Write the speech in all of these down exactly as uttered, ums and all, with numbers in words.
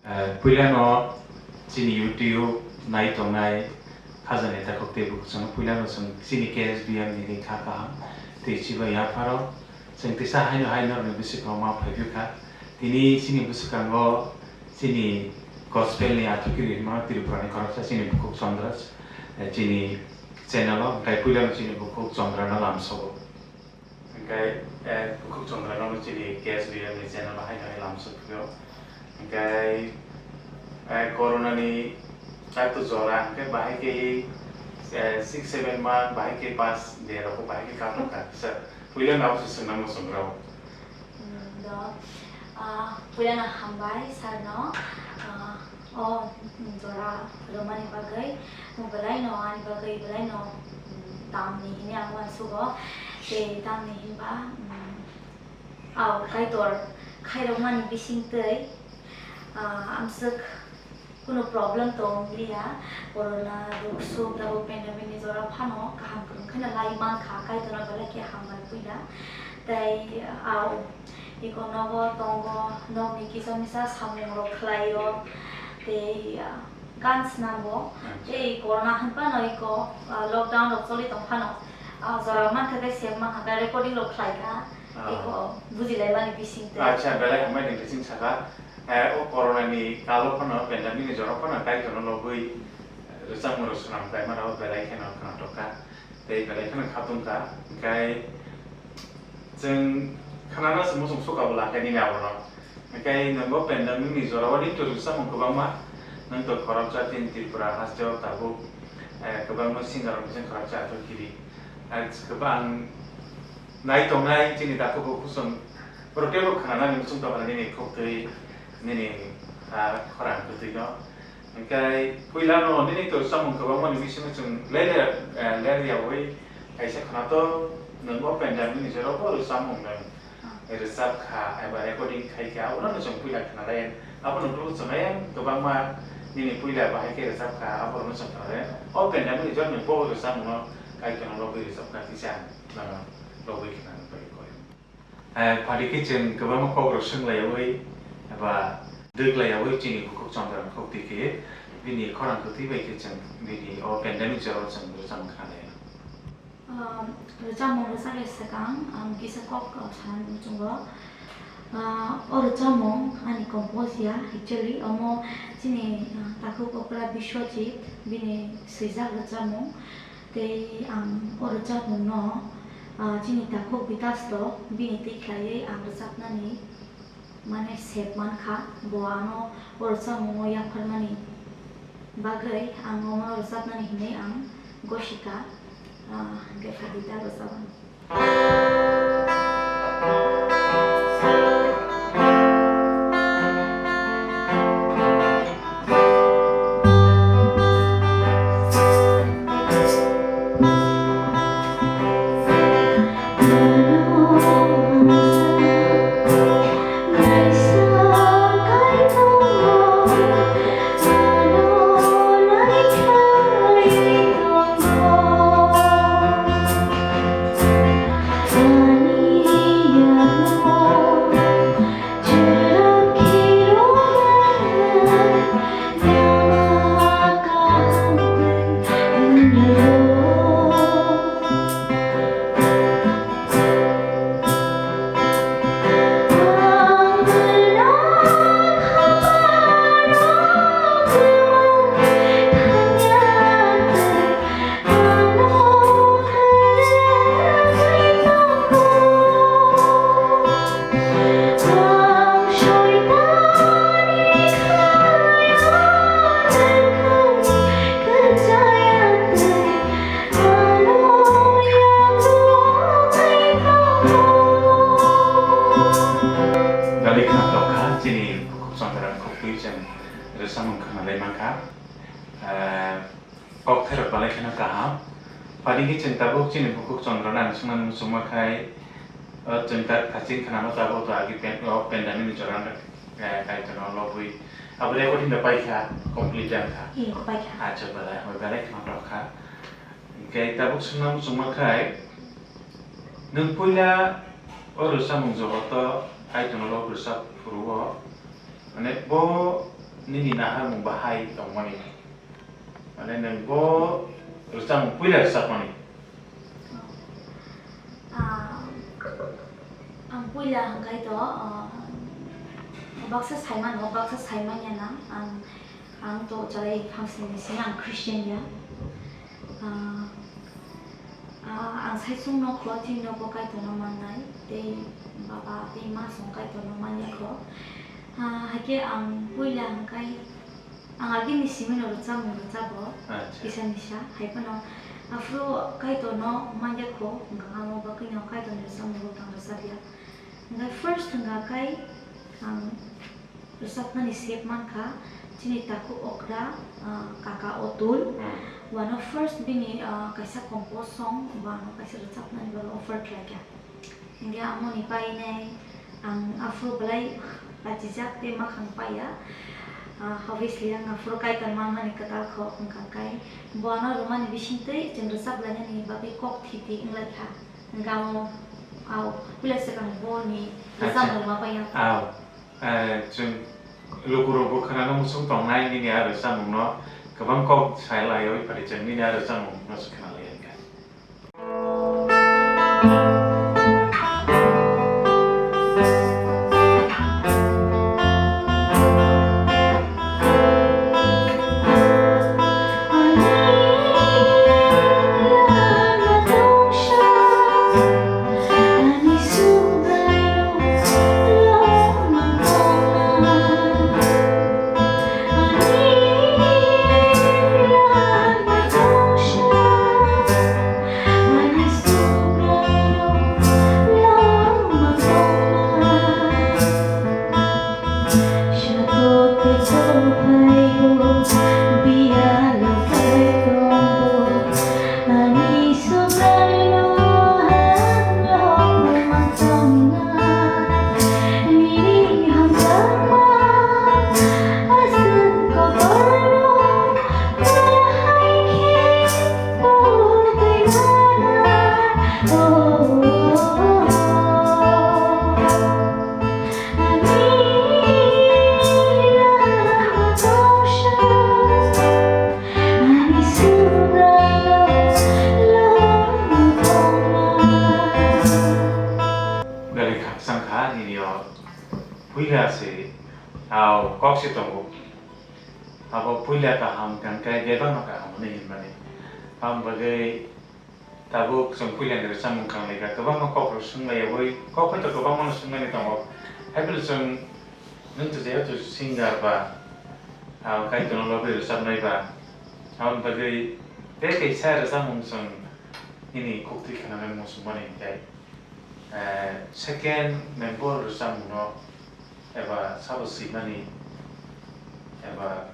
Eh, puilano chini YouTube nai tongnai khajani takhuk tei bukhuk chwngno puilano chwng chini K S B M ni ring kha kaham tei chibai yapharo chwng tisa haino hai norokni bwswkango ma phaiphikha. Tini chini bwskango chini gospel ni athukiri hinma Tripura ni khoroksa chini bukhuk Chandra, eh, chini channel o, hwnkhe puilano chini bukhuk Chandra no lamsogo. Hingkai, eh, bukhuk Chandra no chini K S B M ni channel o haino hai lamsok phio. Hingkai, eh, corona ni kaitor jora hingke bahai ke, eh, six seven month, bahai ke pass de rok bahai ke katung ka. Sir, puila na usu sengna mo song rao. Hmm, do, ah, puila na hambai sir no, ah, O, mm, jora rwmani bagwi, belai no ani bagwi, belai no, mm, tamni hini ang uansugo. Tei tamni hinba, mm, au Kaitor khairokmani bisingtwi, ah, amswk kunu problem tong liya. Corona, duk suk, tabuk pandemic ni jora phano kaham kwrwng kheno lai mankha, Kaitorno belai khe hambai puila. Tei, au, Iko nogo tongo, nokni kisa misa samung rok khlaio, tei, ah, gan swnambo. Acha. Tei corona hinphano iko, ah, lockdown rok choli tongphano, ah, jora mankha khe sep mankha khe recording rok khlaikha, ah, iko bujilaimani bisingtwi. Acha, belai hambai ni bising saka, eh, o corona ni kalo phano, pandemic ni jora phano Kaitorno lobwi, eh, rwchapmung rok swnam khlaimano belai kheno khwnathok kha. Tei belai kheno khatung kha, hingkai chwng khnana se muchung suka bo lakai nini abono. Hingkai nwng bo pandemic ni jora o nini to rwchapmung kwbangma, nwng to khoroksa chini Tripura haste o tabuk, eh, kwbangma singer rok bising khoroksa athuk kiri. Ang kwbang nai tongnai chini takhuk bukhuk chwng borok teibo khnanani muchung tongkha nini khuk twi nini, ah, khorang kwtwi no. Hingke puilano nini to samung kwbangmani bisingo chwng ler, eh, ler yaui kaisa khwnato nwng o pandemic ni jora bo samung nwng rwchap kha eba recording khai kha, abono chwng puila khwnalai. Abono bwrwi chwng ayang kwbangma nini puila bahai khe rwchap kha, abono chwng khwnalai. O pandemic ni jora nwng bo rwchapmung no Kaitorno lobwi rwchap kha, kisa nwng lobwi khwnani bagwi koi. Eh, phadi khe chwng kwbangma kokrok swng laiyaui eba dwk laiyaui chini bukhuk Chandra ni khuk twi khe bini khorang kwtwi bai khe chwng bini o pandemic jora o chwng rwchapmung khna lai. Ah, rwchapmung rwchapni swkang ang kisa kok, ah, sana muchungo. Ah, o rwchapmung ani compose ya, actually, omo chini, ah, takhuk okra Biswajit bini swijak rwchapmung. Tei ang o rwchapmungno, ah, chini takhuk Bikash to bini twi khlaiwi ang rwchapnani mane sep mankha, bo ano o rwchapmungo yapharmani bagwi ang omo rwchapnani hinwi ang gosikha, ah, hwnkhe phadi ta rwchapmung. Dali khna tokha chini bukhuk Chandra ni khuk twi chwng rwchapmung khna lai mankha. Eh, Kok therok balai kheno kaham. Padi khe chwng tabuk chini bukhuk Chandra nang swngnani muchungma khai, o chwng ta thaching khnama tabuk to agi pen-, o pandemic ni jora, eh, Kaitorno lobwi. Abo recording da paikha, complete wngkha. Ee, paikha. Acha, belai, belai kheno tokha. Hingkhe tabuk swngna muchungma khai, nwng puila o rwchapmung jogoto Kaitorno lob rwchap phuru-o, mane bo nini naharmung bahai tongmani? Mane nwng bo rwchapmung puila rwchapmani? Ah, ang puila hwnkhe to, ah, baksa saimano, baksa saimanya na, ang, ang to chwrai phangsni simi ang Christian ya. Ah, ah, ang saichung nokho, chini nogo Kaitorno mannai, tei baba tei ma song Kaitorno manya kho. Ah, hakhe ang puila hwnkhe, ang agini simino rwchapmung rwchabo, Acha. Kisa misa, hai phano aphuru Kaitorno manya kho, hwnkha amo bagwino Kaitorni rwchapmung bo tang rwchapya. Hwnkhe first hwnkha khe ang rwchapnani sep mankha, chini takhuk okra, ah, kaka Otul. Hmm. Wano first bini, ah, kaisa compose song, wano kaisa rwchapnani bagwi offer khlaikha. Hingke amoni painai ang aphuru belai lachijak tei makhang paiya. Ah, obviously ang aphuru Kaitor manmani kwtal kho wngkha khe. Bono rwmani bisingtwi chwng rwchap lainani bagwi kok thiti wnglaikha. Hingke amo, au, puila swkang boni Acha. Rwchapmung rwma paiya. Au. Eh, chwng lukurokbo khwnana muchung tongnai nini a rwchapmungno kwbang kok sai laiwi phari chwng nini a rwchapmungno se khwnalaiya hwnkhe. Belai khakchang kha nini o puila se, ah, kok se tongo. Abo puila kaham hwnkha khe bebakno kaham hwnwi hinmani. Aboni bagwi tabuk chwng puilani rwchapmung khanglai kha, kwbangma kokrok swng laiwi, kok hai to kwbangmano swngmani tongo. Haiphano chwng nwng to jehetu singer ba, ah, Kaitorno lobwi rwchapnai ba, aboni bagwi tei kaisa rwchapmung chwng nini khuktwi khananai muchungmani hwnkhe, eh, second member rwchapmungno eba sabo swimani eba,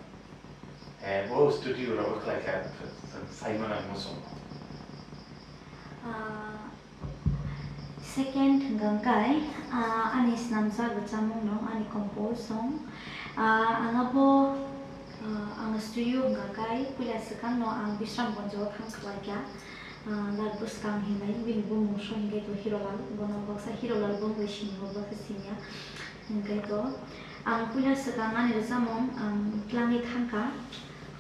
eh, bo studio rogo khlai kha, chwng sai mano ang muchungo. Ah, second hwnkha khe, ah, ani snamjak rwchapmung no, ani compose song. Ah, ang abo, ah, ang studio hwnkha khe puila swkang no ang Bishramganj o thang khlai kha. Ah, Lal bwskang hinwi bini bumung so hinkhe to Hirolal, bono baksa Hirolal bumung bai sini, bo baksa siniya. Hinkhe to ang puila swkang ani rwchapmung ang twlangwi thangkha,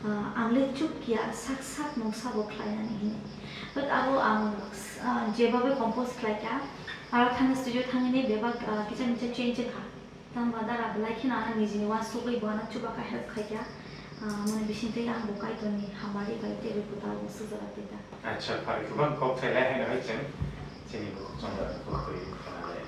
ah, ang le chukya sak sak mungsa bo khlainani hinwi. But abo ang, ah, jebabe compose khlaikha, aro thangwi studio thangwi bebak, ah, kisa misa change wngkha. Tamo dara belai kheno ano nijini uansugwi bo ano chubakha help khaikha. Ah, mone bisingtwi ang bo Kaitorni hamari bai teibo kwtal bo sujak tei ta. Acha, phari kwbang kok thailai haino hai chwng chini bukhuk chwng bukhuk twi khwnalai.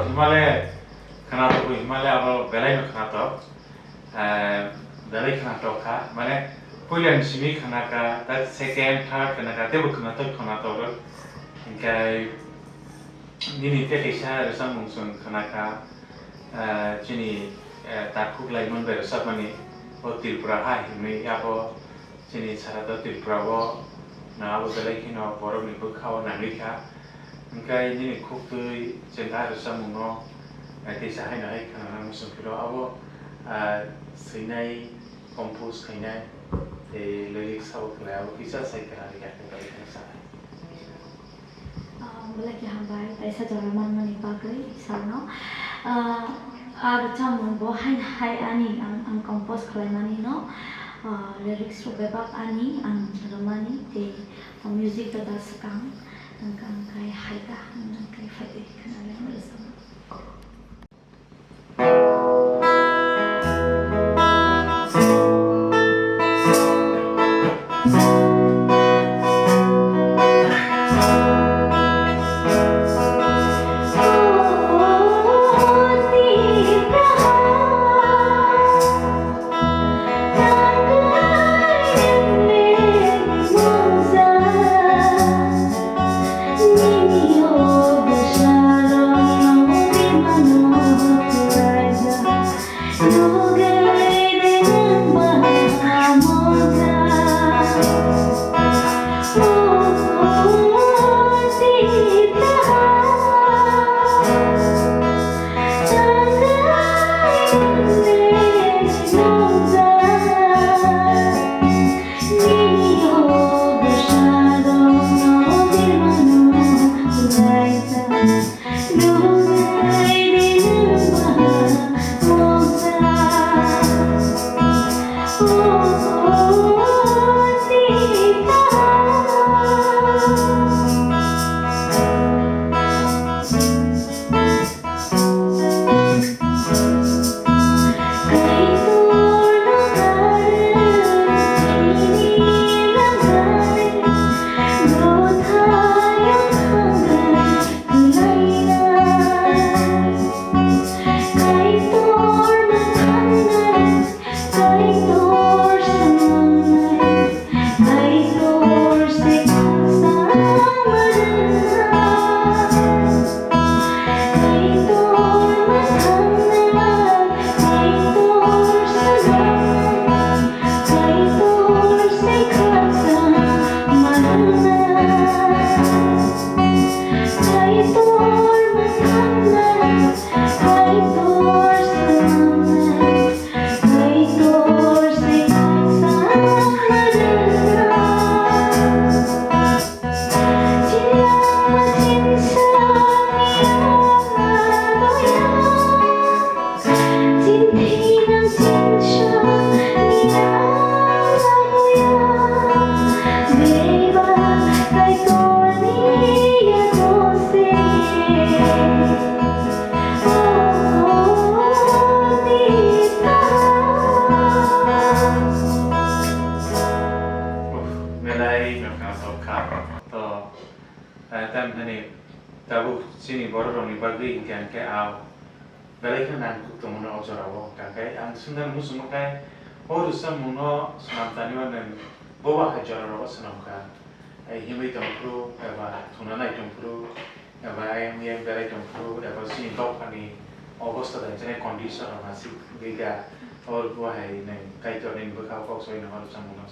Himale khwnatok, himale abo belai no khwnatok. Eh, belai khwnatok kha. Mane puila ni simi khwnakha, tak second, third khwnakha, teibo khwnatok, khwnatok. Hinkhe nini tei kaisa rwchapmung chwng khwnakha, eh, chini, eh, takhuk laimon bai rwchapmani, o Tripura ha hinwi abo chini sara do Tripura o, na abo belai kheno borokni bwkha o nangwi kha. Hinkhe nini khuktwi chwng a rwchapmungno, eh, teisa haino hai khwnana muchung phiro abo, ah, swinai, compose khainai, tei lyrics sabo khlai abo kisa sai khwnarwkha khe belai kheno sanai. Ah, belai khe hambai, kaisa jora manmani bagwi Isarno. Ah, a rwchapmung bo hai, hai ani ang, ang compose khlaimani no, ah, lyrics rok bebak ani ang rwmani tei music da da swkang, ang, ang kai hai da, ang kai phai de khwnalai ang rwchapmung. Belai no khwnatok kha. To, eh, tamhinani tabuk chini borok rokni bagwi hinkhe, hinkhe ang belai kheno nangkuk tongmano o jorao. Hinkhe ang swngna muchungo khe o rwchapmungno swnam tanibo nwng boba hai jorao swnamkha. Ai himwi tongphuru eba thungna nai tongphuru eba ayang miyang belai tongphuru eba chini dophani obosta bai chini condition rok nasik wngwi kha. Oro bo hai nai Kaitor nini bwkha o kok soi nang oro chamung no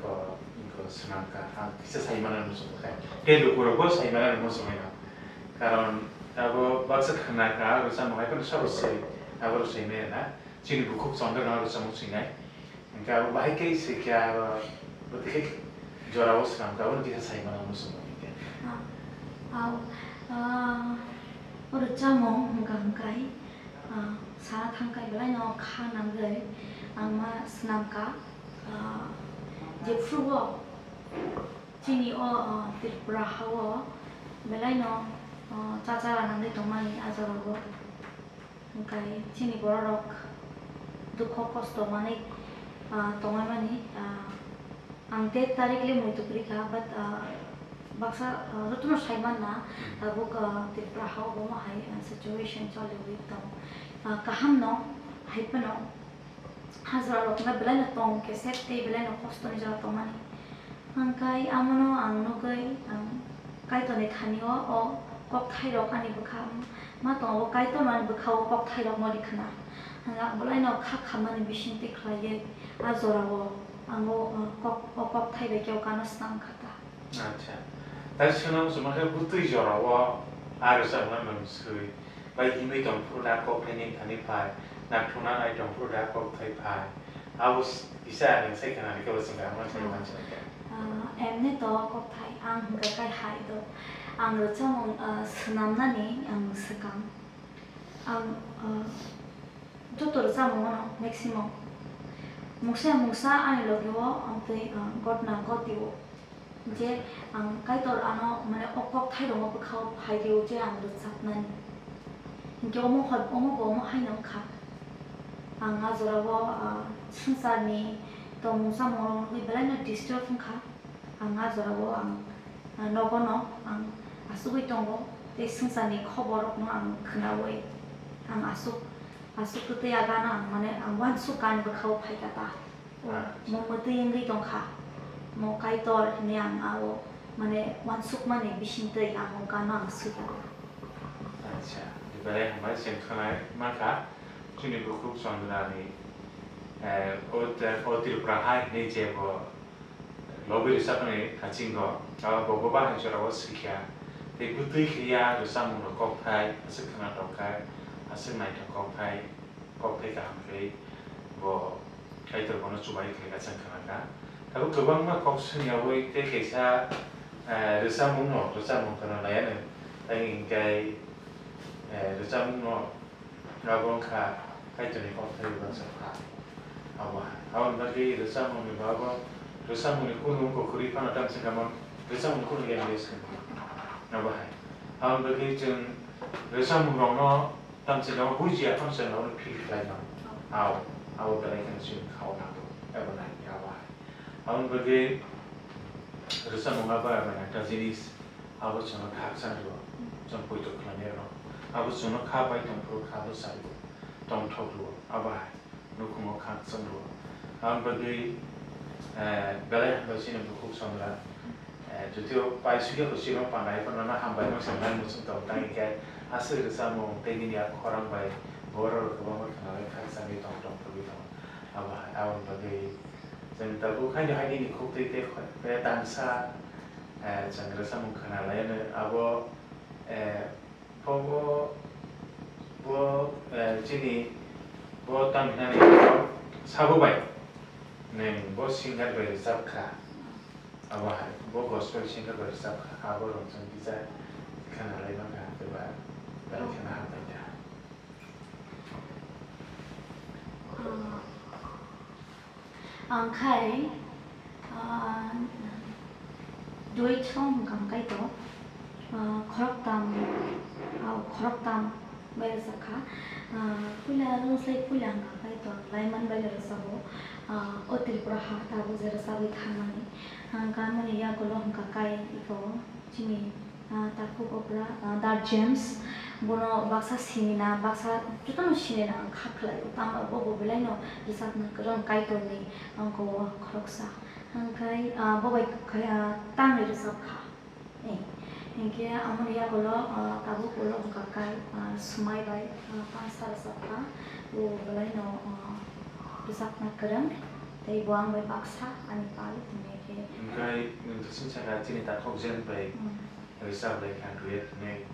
ko ko swnam kha ha kisa sai mana no song kha. Tei luku rok bo sai mana no song nang. Karon abo baksa khna kha oro chamung hai kono sabo sei abo rok sai maya na. Chini bukhuk chondra no oro chamung sinai. Hingke abo bahai khe sikya abo bwtwi khe jorao swnam kha, aboni kisa sai mano muchungo hingke. Ah, ah, ah, oro chamung hingka hingkai, ah, sana thangkai belai no kha nangwi ang ma swnam kha, ah, jephru o chini o, ah, Tripura ha o belai no, ah, cha cha nangwi tongmani ah jorao. Hingkai chini bororok dukho kosto manwi, ah, tongmani, ah, ang date tarik le muitu kwrwi kha, but, ah, Baksa, ah, jotono sai manna, tabuk, ah, Tripura ha obo hai, ah, situation choliwi tong. Ah, kaham no, hai phano, hajra rok na belai no tong kesep tei belai no kosto ni jora tongmani. Hwnkhai amono ang nugwi ang Kaitorni thani o, o kokthai rok ani bwkha ma tongo, Kaitorno ani bwkha o kokthai rok no rikhwna. Hwnkhai ang belai no kha khamani bising twi khlaiwi a jora o ang o, o kok, o kokthai bai khe o gano snam kha ta. Acha. Tai swnam swma khe bwtwi jora o a rwchapna nwng swi. Bai himwi tong phuru da kokthai ni thani phai, nathokna nai tong phuru da kokthai phai. Abo s-, kisa nwng sai khna rikhe bo chwng kha, ano sai manchilai kha. Ah, emni to kokthai ang hwnkha kai hai do. Ang rwchapmung, ah, swnamnani ang swkang. Ang, ah, joto rwchapmung no maximum. Mungsa mungsa ani logi o ang tei, ah, gotna goti o. Je ang Kaitor ano, mane, o kokthai rokno bwkha o phai rio je ang rwchapnani. Hinkhe omo hoi, omo bo omo haino wngkha. Ang a jora o, ah, swngcharni tongmung chamung rok nugwi belai no disturb wngkha. Ang a jora o ang, ah, nogo no ang asugwi tongo, tei swngcharni khobor rok no ang khwnawi ang asuk, asuk twi a gana ang, mane, ang uansuk gan bwkha o phaikha ta. O, ah, mo mwtwi wngwi tongkha. Mo Kaitor hinwi ang ao, mane, uansukmani bisingtwi ang o gano ang swikha. Acha, belai hambai chwng khwnai mankha, chini bukhuk Chandrani, eh, o te-, o Tripura hai hinwi je bo lobwi rwchapmani thachingo, abo bo bahai jorao swikha. Tei bwtwi khe ya rwchapmung rok kokthai, aswk khwna tongthai, aswk naithok kokthai. Kok tei kaham khe bo Kaitor bono chubai khlai kha chwng khna kha. Tabuk kwbangma kok swngyawui tei kaisa, eh, rwchapmung no, rwchapmung khna laiya no. Tei hinkhe, eh, rwchapmung no abo wngkha Kaitorni kok tei uansuk pha. Abo hai. Aboni bagwi rwchapmung ni bo abo rwchapmung ni kunu wngkha kwrwi phano tamswk amo rwchapmung ni kunu len bai swkang. Abo hai. Aboni bagwi chwng rwchapmung rok no Tamswk no bujiya, tamswk no feel khlai mano. Au, abo belai kheno chini kha o nangkuk, abo nai, abo hai. Aboni bagwi rwchapmung abo emon ekta jinis, abo chwngno khakchang rwo, chwng poito khlainai rwno. Abo chwngno kha bai tong phuru kha bwsa rwo, tongthok rwo, abo hai. Nukhungo khakchang rwo. Aboni bagwi, eh, belai hambai chini bukhuk Chandra. Eh, jotio paisukya bo chini panda hai phano hambai no sanai muchung tong tang khe aswk rwchapmung tei nini a khorang bai borok rok kwbangma khwnalai khakchangwi tong tong phurwi tongo. Abo hai, aboni bagwi chwng tabuk haino hai nini khuktwi tei khoi-, tei tangsa, eh, chwng rwchapmung khwnalai no abo, eh, Bo, bo, bo, eh, chini bo tamo hinani sabo bai nwng bo singer bai rwchap kha. Abo hai, bo gospel singer bai rwchap kha. Abo rok chwng kisa khwnalai mankha, eba belai kheno hambai kha. Ah. Ang khai, ah, duet song hwnkha ang kaitor, ah, khoroktham, ah, khoroktham bai rwchapkha. Ah, puila rwngslai puila hwnkha ang kaitor, Laiman bai rwchabo, ah, o Tripura ha tabuk je rwchapwi thangmani. Ang kamani yagulo hwnkha kai iko chini Ah, takhuk okra, ah, Da James, bono baksa sinina, baksa jotono sinina ang kha khlaio, tamo bo, bo belaino rwchapna kwrwng Kaitorni, ah, go khoroksa. Hwnkhai, ah, bo bai khai, ah, tangwi rwchap kha. Eh, hinkhe amoni yagulo, ah, tabuk ulo wngkha kai, ah, Sumai bai, ah, tangsa rwchap kha, bo belaino, ah, rwchapna kwrwng, tei bo ang bai baksa ani pal, hinkhe. Hwnkhai, nwng to singsa kha chini takhuk James bai. Hmm. Rwchap lai kha duet hinwi.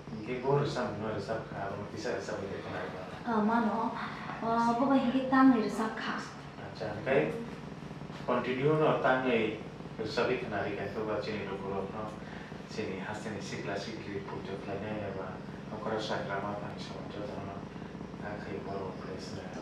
Hinkhe bo rwchapmung no rwchap kha, abono kisa rwchap lai khna rwba. Ah, mano, ah, bo bai hinkhe tangwi rwchap kha. Acha, hinkhe continue no tangwi rwchapwi khna rikha, to ba chini lukurok no, chini hasteni sikla sikli pujo khlainai eba nokora sakra ma thani samung jotono no, ta khai borok bless rwkha.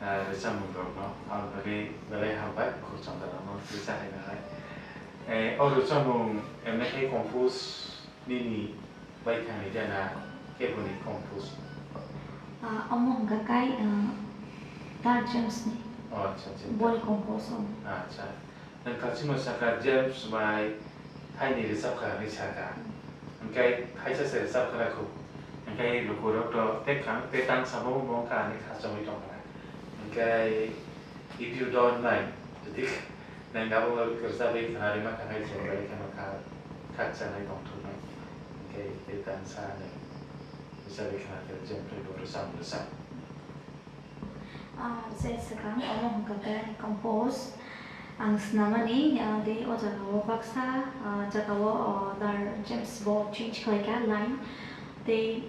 Ah, rwchapmung rokno ang bagwi belai hambai, khoroksa rokno rwchap hai nangnai. Eh, o rwchapmung M F A compose nini bai thangni jana keboni compose? Ah, omo hwnkha kai, ah, Dar James ni. Oh, acha, acha. Boni compose omo. Acha. Nwng kachingno sakha, James bai thaini rwchapkha hinwi sakha. Hwnkhe thaisa se rwchapkha kho. Hwnkhe lukurok to tei kang tei tang samo bo wngkha hinwi khachogwi tongkha. Hwnkhe if you don't mind, jodi nwng abo rwchapwi khna rwma kha khe chwng bai kheno kha khakchanai tongthoknai. Hwnkhe tei tang sa nwng rwchapwi khna khe James bai bo rwchap rwchap. Ah, je swkang omo hwnkha khe compose ang swnamani, ah, tei o jagao baksa, ah, jagao, oh, Dar James bo change khlaikha line. Tei,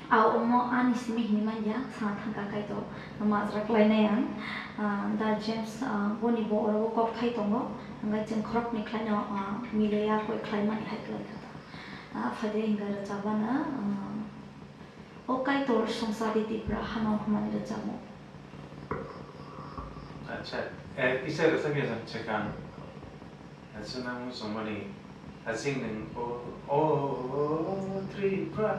ah, omo ani simi hinwi manya, sana thangkha kaitor, majra khlainai ang. Ah, Dar James, ah, boni bo oro kokthai tongo, hwnkhe chwng khoroknwi khlaino, ah, milia koi khlaimani hai khlaikha ta. Ah, phaidi hwnkhe rwchapmano, ah, O Kaitor songsa di Tipra hano hwnmani rwchapmung. Acha, eh, kisa rwchapya jang chekang. Acha, nang muchungmani, asing nung o, o, Tripura.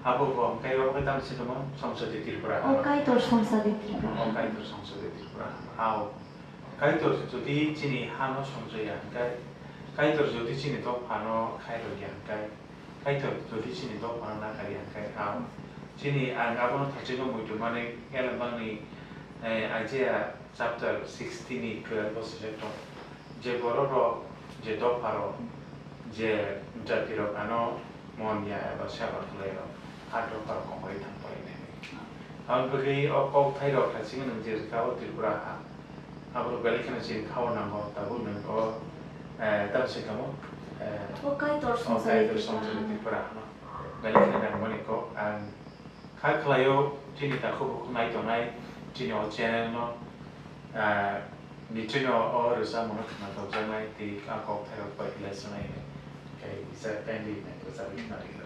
Abo bo, kai abo kai tam si tongmo, songsa di Tripura. O Kaitor songsa di Tripura. O Kaitor songsa di Tripura. Ao. Kaitor jodi chini hano songsa ya, kai, Kaitor jodi chini dophano khairok ya, kai, Kaitor jodi chini dophano nakar ya khe, ang chini ang abono thachino muitu mani elembangni, eh, Isaiah chapter sixty ni twelve o swijak tong. Je bororok, je dopharok, je jatirok ano mon ya eba seba khlairok, a dopharok kongori thang parinai. Aboni bagwi o kokthairok thachino nwng je rwkha o Tripura ha. Aborok belai kheno chini kha o nango, tabuk nwng o, eh, tamo se tamo, eh, O Kaitor o songsa Kaitor di songsa di Tripura. Tripura hano. Belai kheno nangmani kok ang kha khlaio, chini takhuk bukhuk nai tongnai, chini o channel no, eh, nichino o rwchapmungno khna tokjaknai tei a kokthairok bai khlai swnai hinwi. Khe kisa kindly nai rwchapwi khna rwdi.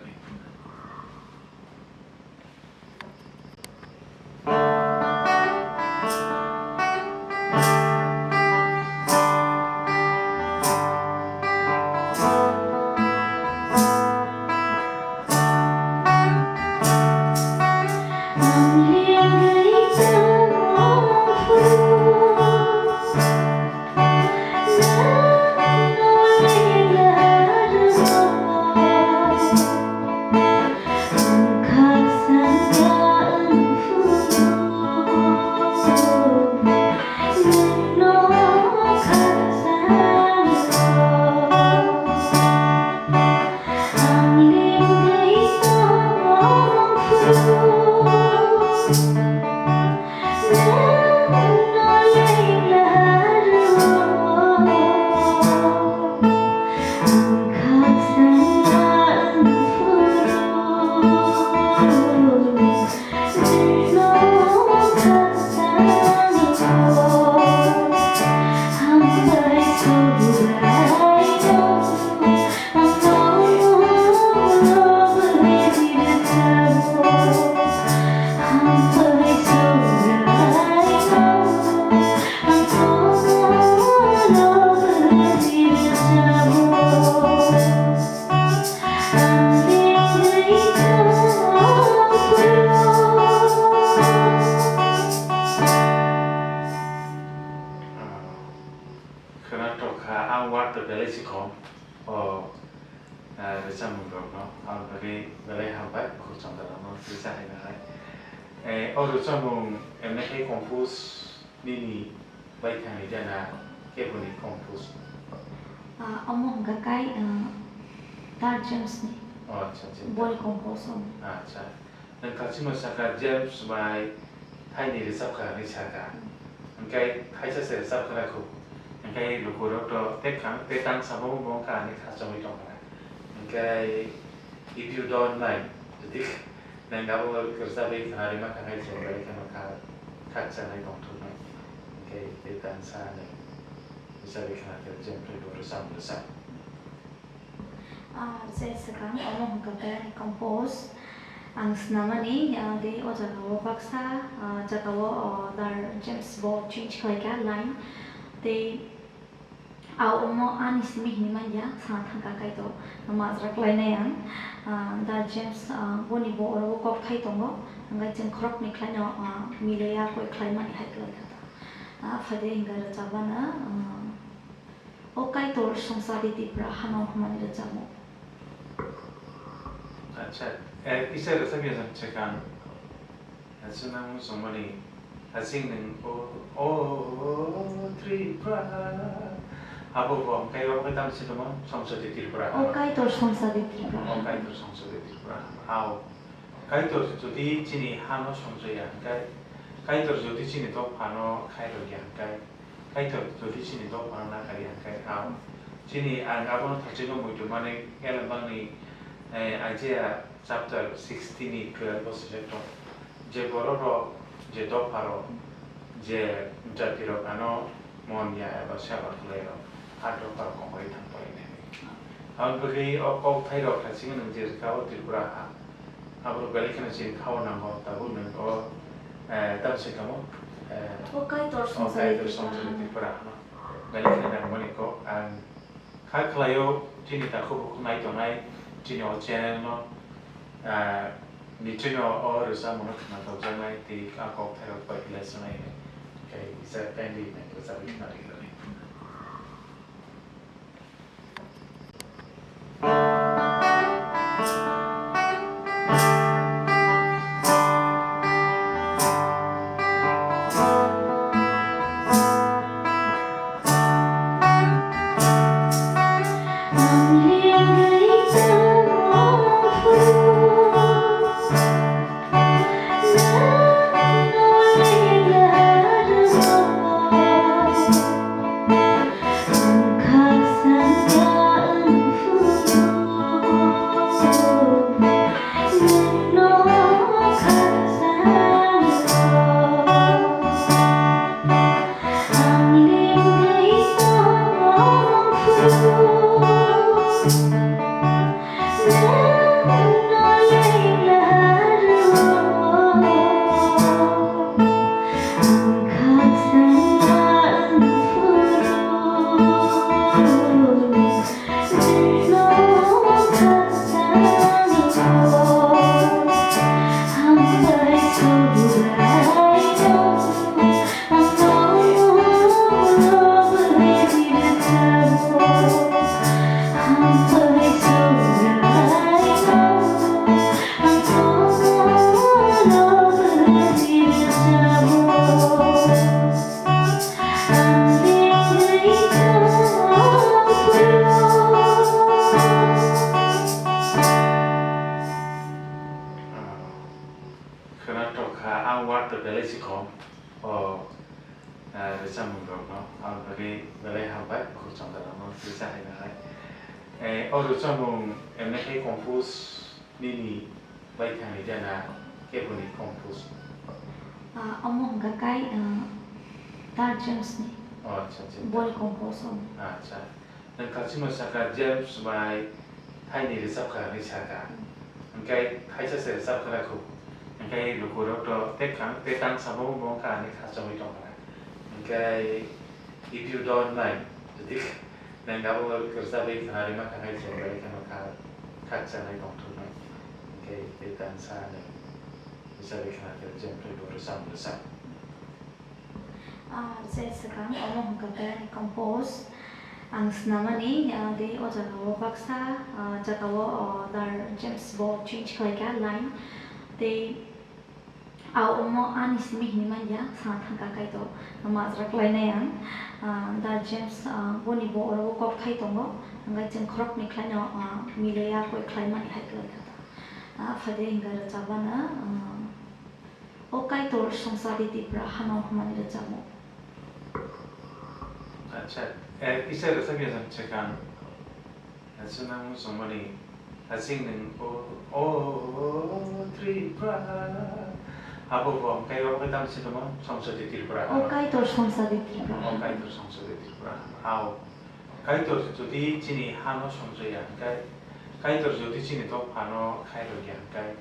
Khwna tokha, ang watwi belai si khom. O, eh, rwchapmung rokno ang bagwi belai hambai, khoroksa rokno rwchap hai nangnai. Eh, o rwchapmung M F A compose nini bai thangni jana keboni compose? Ah, omo hwnkha kai, ah, Dar James ni. Oh, acha, acha. Boni compose omo. Acha. Nwng kachingno sakha, James bai thaini rwchapkha hinwi sakha. Hwnkhe thaisa se rwchapkha kho. Hwnkhe lukurok to tei kang tei tang samo bo wngkha hinwi khachogwi tongkha. Hwnkhe if you don't mind, jodi nwng abo rwchapwi khna rwma kha khe chwng bai kheno kha khakchanai tongthoknai. Hwnkhe tei tang sa nwng rwchapwi khna khe James bai bo rwchap rwchap. Ah, je swkang omo hwnkha khe compose. Ang snamani, ah, tei o jagao baksa, ah, jagao, oh, Dar James bo change khlaikha line. Tei a omo ani simi hinwi manya, sana thangkha Kaitor, majra khlainai ang. Ah, Dar James, ah, boni bo oro kokthai tongo, hwnkhai chwng khoroknwi khlaino, ah, mileya koi khlaimani hai khlaikha ta. Ah, phaide hingkha rwchapmano, ah, O Kaitor songchadi Tipra hano hwnmani rwchapmung. Acha, eh, kisa rwchapya jang chwkang. Acha, nang muchungmani, asing nung o, o, Tripura. Abo bo, hwnkhe obo khe tamo se tongmo, songchadi Tripura. O Kaitor songchadi Tripura. O Kaitor songchadi Tripura. Ao. Kaitor jodi chini hano songchaya hwnkhe, Kaitor jodi chini dophano khairokya hwnkhe, Kaitor jodi chini dophano nakarya hwnkhe, ang chini, ang abono thachino muitu mani elembangni, eh, Isaiah chapter sixty ni twelve o swijak tongo, je bororok, je dopharok, je jatirok ano mon ya eba seba khlairok, a dophar kongori thang painani. Aboni bagwi o kok thairok thachino nwng je rwkha o Tripura ha, aborok belai kheno chini kha-o nango, tabuk nwng o, eh, tamo se tamo, eh, O Kaitor o songchari Kaitor Tripura songchari hano. Tripura hano. Belai kheno nangmani kok ang kha khlaio, chini takhuk bukhuk nai tongnai, chini o channel no, eh, nichino o rwchapmung no khna tokjaknai tei a kok thairok bai khlai swnai hinwi kisa kindly nai rwchapwi khna rwdi. Khwnathok kha, ang ward to belai si khom. O, eh, rwchapmung rokno, ang bagwi belai hambai, khurcham dalano rwchaphaina hai. Eh, o rwchapmung emne khe compose nini bai thangni jana keboni compose? Ah, omo hwnkha kai, ah, Dar James ni. O, acha, acha. Boni compose omo. Acha. Nwng kasima saka James bai haini rwchapkha hinwi sakha. Hwnkhe thaisa se rwchapkha kho. Hwnkhe lukurok to tei kang tei tang samo bo wngkha hinwi khachogwi tongkha. Hwnkhe if you don't mind, jodi nwng abo rwchapwi khna rwma kha hai chwng bai kheno kha khakchanai tongthoknai. Hwnkhe tei tang sa nwng rwchapwi khna khe James bai bo rwchap rwchap. Ah, je swkang omo hwnkha khe ani compose. Ang snamani, ah, tei o jagao baksa, ah, jagao, oh, Dar James bo change khlaikha line. Tei a omo ani simi hinwi manya, sana thangkha Kaitor, majra khlainai ang. Ah, Dar James, ah, boni bo oro kokthai tongo, hwnkhe chwng khoroknwi khlaino, ah, mileya koi khlaimani hai khlaikha ta. Ah, phaide hwnkhe rwchapmano, ah, O Kaitor songchadi Tipra hano hwnmani rwchapmung. Acha, eh, kisa rwchapya jang chwkang. Acha, nang muchungmani, asing nwng o, o, Tripura. Abo bo, hwnkhe obo khe tamo se tongmo, songchadi Tripura. O Kaitor songchadi Tripura. O Kaitor songchadi Tripura. Ao. Kaitor jodi chini hano songchaya hwnkhe, Kaitor jodi chini dophano khairokya hwnkhe,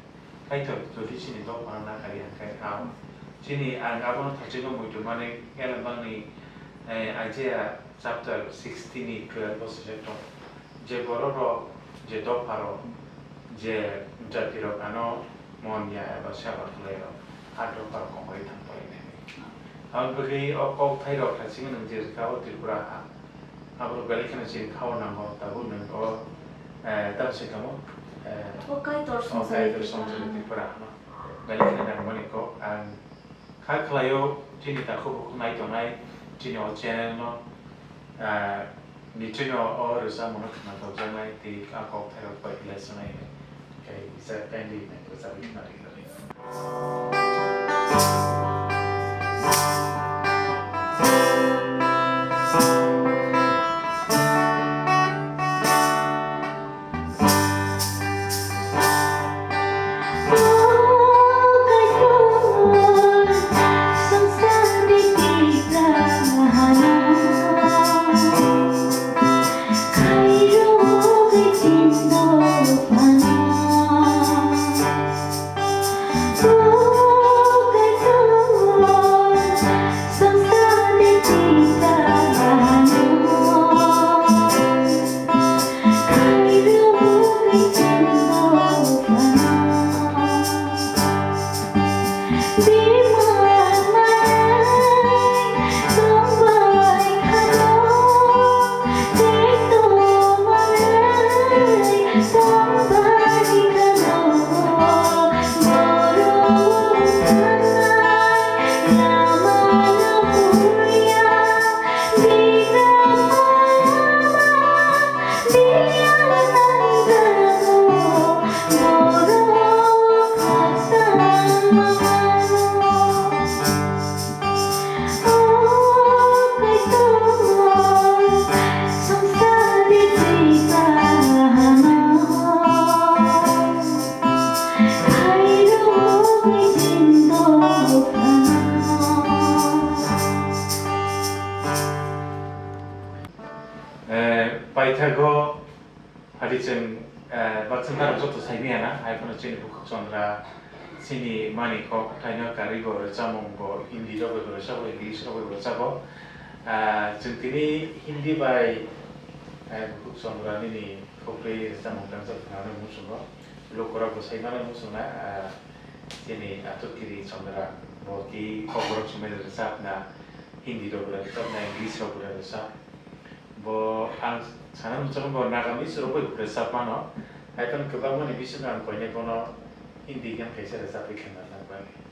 Kaitor jodi chini dophano nakari hwnkhe, ah, chini ang abono thachino muitu mani elembangni, eh, Isaiah chapter sixty ni twelve o swijak tongo, je bororok, je dopharok, je jatirok ano mon ya eba seba khlaio, a dopharok kongoi thang painani. Aboni bagwi o kokthairok thachino nwng je rwkha o Tripura ha, aborok belai kheno chini kha-o nango, tabuk nwng o, eh, tamo se tamo, eh, O Kaitor o Kaitor Songsari Songsari Tripura. Tripura hano belai kheno nangmani kok ang kha khlaio, chini takhuk bukhuk nai tongnai chini o channel no, ah, nichino o rwchapmung no khna tokjaknai tei a kokthairok bai khlai sanai hinwi kisa kindly nai rwchapwi khna rwdi. Eh, paithago, hari chwng, eh, baksa narok joto saimaya na, hai phano chini bukhuk chondra, chini mani kok thaino karwi bo rwchapmung bo Hindi rok bai bo rwchabo, English rok bai bo rwchabo. Ah, chwng tini Hindi bai, eh, bukhuk chondra nini khopri rwchapmung tangsa khwnani muchungo. Lukurok bo sai mano muchungna, ah, chini Atuk Kiri Chandra, bo ki kokborok chumai rwchapna, Hindi rok rwchapna, English rok rwchap. Bo ang sana muchungo bo Nagamese rok bai rwchap mano. Hai phano kwbangmani bisingo ang koinai bono Hindi gan kaisa rwchapwi khna nang bagwi.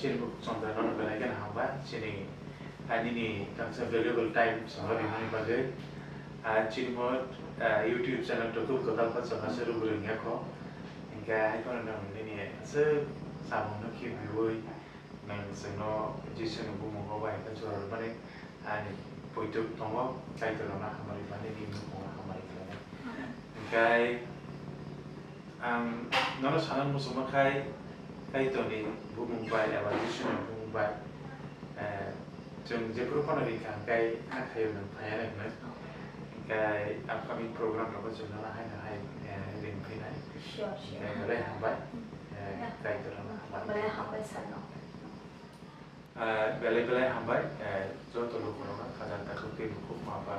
Chini bukhuk chondra nono belai kheno hambai, chini, ah, nini tangsa valuable time chwngno rimani bagwi. Ah, chini mo, ah, YouTube channel to kub kwtal kha chwngno se rwgwi rwngya kho. Hinkhe hai phano nwng nini aswk samungno khibiui nwng chwngno Jisuni bumungo bai khe jora rwmani ani poito tongo, Kaitorno hamari mani, nini bumungo hamari khlainai. Hinkhe Ang nono sana muchungma khai, Kaitorni bumung bai eba Jisuni bumung bai, eh, chwng jephuru phano ringkha hwnkhe hakhaio nwng phaiya hwnwi. Hwnkhe upcoming program rogo chwng nono haino hai, eh, ring phinai. Sure, sure. Hwnkhe belai hambai. Eh, Kaitorno hambai. Belai hambai sir no. Ah, belai belai hambai, eh, joto lukurokno khajang takhuk tei bukhuk ma ba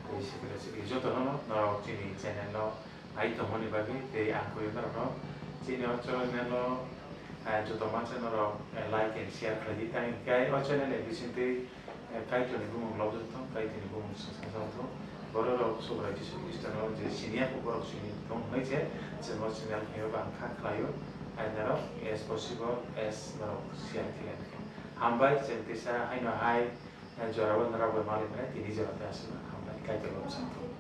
tei sikla sikli jotono norok chini channel no nai tongmani bagwi tei ang koi norokno chini o channel no, eh, joto mansa norok, eh, like and share khlai di. Tei hwnkhe o channel ni bisingtwi, eh, Kaitorni bumung lobjak thung, Kaitorni bumung swngchar thung. Bororok Subrai Jisu Khristono je siniya khe borok sini tong hwnwi se chwng o channel khe bang kha khlaio. Hai norok as possible as norok share khlai khe. Hambai chwng tisa haino hai, eh, jorao norok bai malik nai tini jora tei aswkno hambai Kaitor bumung swngchar thung.